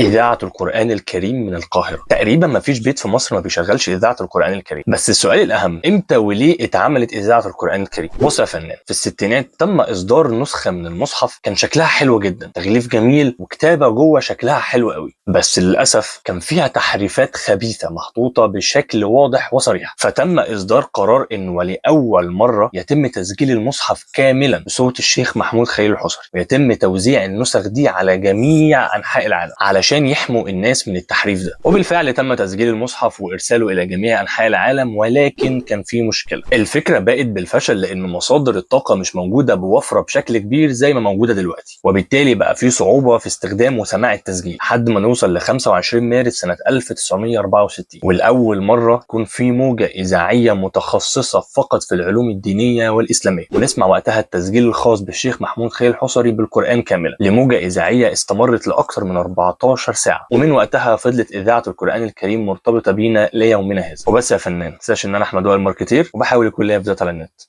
إذاعة القرآن الكريم من القاهرة. تقريبا ما فيش بيت في مصر ما بيشغلش إذاعة القرآن الكريم. بس السؤال الأهم، إمتى وليه اتعملت إذاعة القرآن الكريم؟ بص يا فنان، في الستينات تم إصدار نسخة من المصحف كان شكلها حلو جدا، تغليف جميل وكتابة جوه شكلها حلو قوي، بس للأسف كان فيها تحريفات خبيثة محطوطة بشكل واضح وصريح. فتم إصدار قرار إن ولأول مرة يتم تسجيل المصحف كاملا بصوت الشيخ محمود خليل الحصري، ويتم توزيع النسخ دي على جميع أنحاء العالم علشان يحموا الناس من التحريف ده. وبالفعل تم تسجيل المصحف وإرساله إلى جميع أنحاء العالم، ولكن كان في مشكلة. الفكرة بقت بالفشل لأن مصادر الطاقة مش موجودة بوفرة بشكل كبير زي ما موجودة دلوقتي، وبالتالي بقى في صعوبة في استخدام وسماع التسجيل لحد ما نوصل ل 25 مارس سنة 1964، والأول مرة يكون في موجة إذاعية متخصصة فقط في العلوم الدينية والإسلامية، ونسمع وقتها التسجيل الخاص بالشيخ محمود خليل الحصري بالقرآن كاملا لموجة إذاعية استمرت لأكثر من 14 ساعة. ومن وقتها فضلت إذاعة القرآن الكريم مرتبطة بينا ليومنا هذا. وبس يا فنان، متنساش إن أنا أحمد وائل marketer، وبحاول يكون ليا فيديوهات على النت.